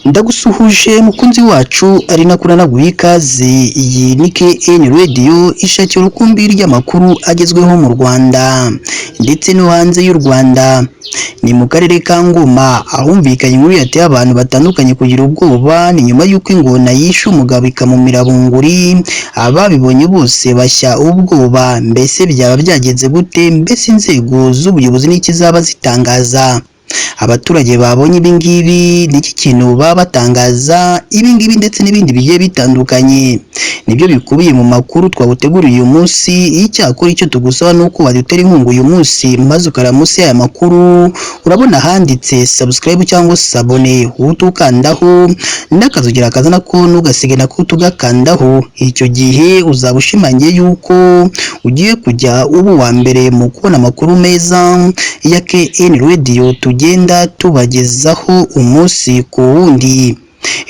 Ndagusuhuje mukunzi wacu, ari nako nanaguha ikaze. Iyi ni KN Radio, ishakira urukumbi ry'amakuru agezweho mu Rwanda ndetse no hanze y'u Rwanda. Ni mu karere ka Ngoma ahumvikanye inkuru yateye abantu batandukanye kugira ubwoba. Ni nyuma y'uko ingona yishe umugabo ikamumira bunguri, ababibonye bose bashya ubwoba. Mbese byaba byagenze gute? Mbese inzego z'ubuyobozi n'iki zaba zitangaza? Abaturage babonye ibingibi niki kintu baba batangaza? Ibingibi ndetse n'ibindi bigiye bitandukanye nibyo bikubiye mu makuru twaguteguriye uyu munsi. Icyakora icyo tugusaba ni uko wadutera inkunga uyu munsi maze ukareba munsi y'aya makuru, urabona ahanditse subscribe cyangwa s'abonner, uhite ukandaho n'akazogera kaza nako ntugasige nako tugakandaho. Icyo gihe uzaba ushimangiye yuko ugiye kujya uba uwa mbere mu kubona amakuru meza ya KN Radio tugenda tubagezaho umunsi ku wundi.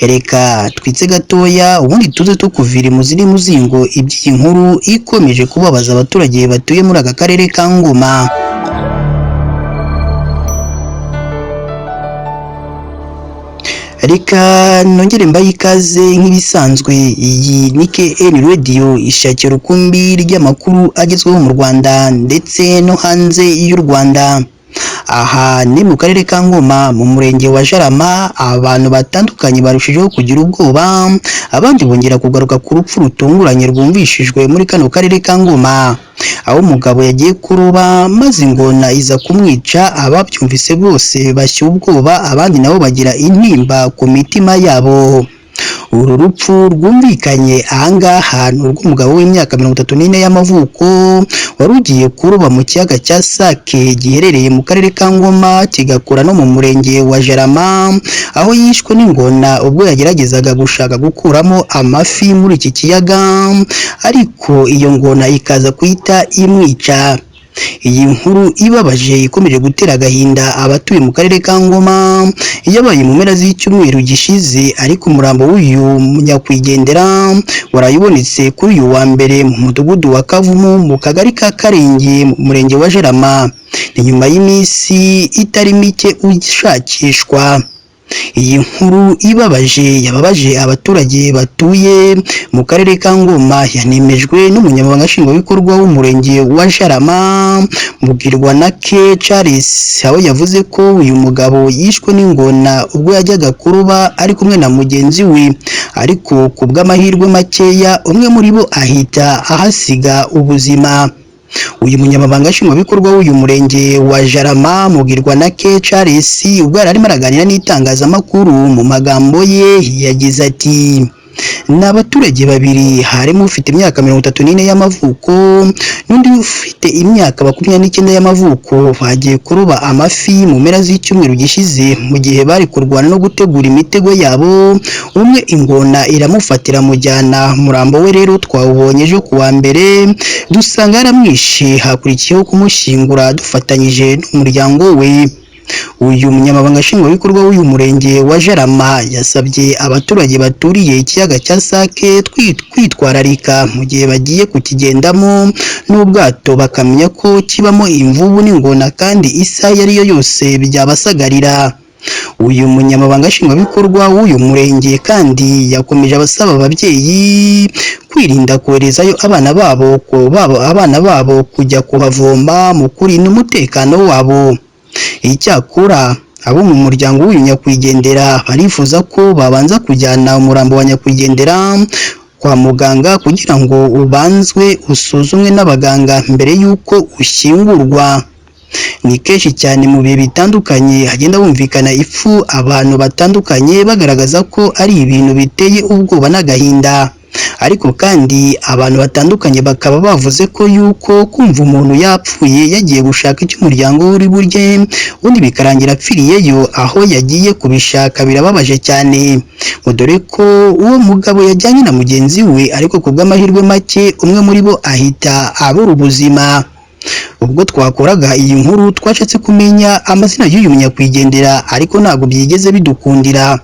Reka twitse gatoya ubundi tuze tukuvira imuzi n'umuzingo iby'iyi nkuru ikomeje kubabaza abaturage batuye muri aka karere ka Ngoma. Reka nongere mbaye ikaze nk'ibisanzwe. Iyi ni KN Radio, ishakira urukumbi ry'amakuru agezweho mu Rwanda ndetse no hanze y'u Rwanda. Aha ni mu karere ka Ngoma mu murenge wa Jarama, abantu batandukanye barushijeho kugira ubwoba, abandi bongera kugaruka ku rupfu rutunguranye rwumvishijwe muri kano karere ka Ngoma, aho umugabo yagiye kuroba maze ingona iza kumwica. Ababyumvise bose bashya ubwoba, abandi nabo bagira intimba ku mitima yabo. Uru rupfu rwumvikanye ahangaha ni urw'umugabo w'imyaka 34 y'amavuko wari ugiye kuroba mu kiyaga cya Sake giherereye mu karere ka Ngoma kigakora no mu murenge wa Jarama, aho yishwe n'ingona ubwo yageragezaga gushaka gukuramo amafi muri iki kiyaga, ariko iyo ngona ikaza guhita imwica. Iyi nkuru ibabaje ikomeje gutera agahinda abatuye mu karere ka Ngoma yabaye mu mpera z'icyumweru gishize, ariko umurambo w'uyu nyakwigendera warayibonetse kuri uyu wa mbere mu mudugudu wa Kavumu mu kagari ka Karenge mu murenge wa Jarama. Ni nyuma y'iminsi itari mike ushakishwa. Iyi nkuru ibabaje yababaje abaturage batuye mu karere ka Ngoma yanemejwe n'umunyamabanga nshingwabikorwa w'umurenge wa Jarama Mugirwanake Charles, aho yavuze ko uyu mugabo yishwe n'ingona ubwo yajyaga kuroba ari kumwe na mugenzi we, ariko ku bw'amahirwe makeya umwe muri bo ahita ahasiga ubuzima. Uyu munyamabanga nshingwabikorwa w'uyu murenge wa Jarama Mugirwanake Charles, ubwo yari arimo araganira n'itangazamakuru, mu magambo ye yagize ati: "Ni abaturage babiri, harimo ufite imyaka 34 y'amavuko n'undi ufite imyaka 29 y'amavuko, bagiye kuroba amafi mu mpera z'icyumweru gishize. Mu gihe bari kurwana no gutegura imitego yabo, umwe ingona iramufatira mujyana. Umurambo we rero twawubonye ejo ku wa mbere, dusanga yaramwishe, hakurikiyeho kumushyingura dufatanyije n'umuryango we." Uyu munyamabanga nshingwabikorwa w'uyu murenge wa Jarama yasabye abaturage baturiye ikiyaga cya Sake kwitwararika mu gihe bagiye kukigendamo n'ubwato, bakamenya ko kibamo imvubu n'ingona kandi isaha iyo ari yo yose byabasagarira. Uyu munyamabanga nshingwabikorwa w'uyu murenge kandi yakomeje abasaba ababyeyi kwirinda koherezayo abana babo kujya kuhavoma mu kurinda umutekano wabo. Icyakora abo mu muryango w'uyu nyakwigendera barifuza ko babanza kujyana umurambo wa nyakwigendera kwa muganga kugira ngo ubanzwe usuzumwe n'abaganga mbere y'uko ushyingurwa. Ni kenshi cyane mu bihe bitandukanye hagenda humvikana ifu abantu batandukanye bagaragaza ko ari ibintu biteye ubwoba n'agahinda, ariko kandi abantu batandukanye bakaba bavuze ko yuko kumva umuntu yapfuye yagiye gushaka icyo umuryango we uri burye, ubundi bikarangira apfiriyeyo aho yagiye kubishaka, birababaje cyane. Ngo dore ko uwo mugabo yajyanye na mugenzi we, ariko ku bw'amahirwe make umwe muri bo ahita abura ubuzima. Ubwo twakoraga iyi nkuru twashatse kumenya amazina y'uyu munyakwigendera, ariko ntabwo byigeze bidukundira.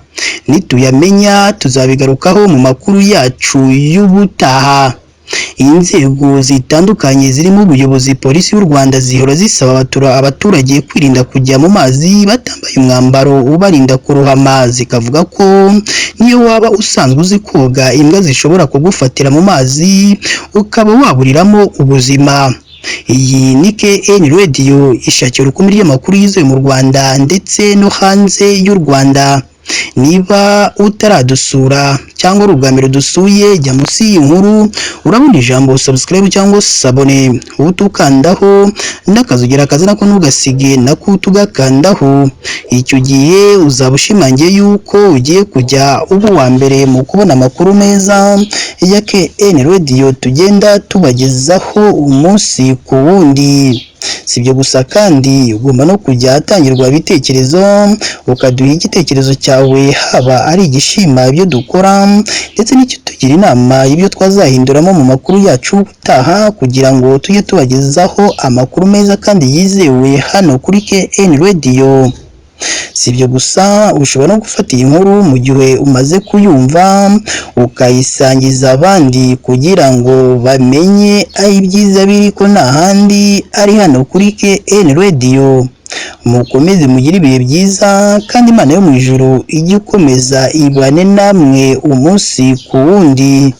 Nituyamenya tuzabigarukaho mu makuru yacu y'ubutaha. Inzego zitandukanye zirimo ubuyobozi, polisi y'u Rwanda zihora zisaba abaturage kwirinda kujya mu mazi batambaye umwambaro ubarinda kurohama, zikavuga ko niyo waba usanzwe uzi koga imbwa zishobora kugufatira mu mazi ukaba waburiramo ubuzima. Iyi ni KN Radio, ishakira urukumbi ry'amakuru yizewe mu Rwanda ndetse no hanze y'u Rwanda. Niba utaradusura cyangwa ari ubwa mbere dusuye, jya munsi y'iyi nkuru urabona ijambo subscribe cyangwa s'abonner, uhite ukandaho n'akazogera kaza nako ntugasige nako tugakandaho. Icyo gihe uzaba ushimangiye yuko ugiye kujya uba uwa mbere mu kubona amakuru meza ya KN Radio tugenda tubagezaho umunsi ku wundi. Si ibyo gusa kandi, ugomba no kujya ahatangirwa ibitekerezo ukaduha igitekerezo cyawe, haba ari igishima ibyo dukora ndetse n'icyo tugira inama y'ibyo twazahinduramo mu makuru yacu utaha, kugira ngo tujye tubagezaho amakuru meza kandi yizewe hano kuri KN Radio. Si ibyo gusa, ushobora no gufata iyi nkuru mu gihe umaze kuyumva ukayisangiza abandi kugira ngo bamenye aho ibyiza biri, ko nta handi ari hano kuri KN Radio. Mukomeze mugire ibihe byiza, kandi Imana yo mu ijuru ijye ikomeza ibane namwe umunsi ku wundi.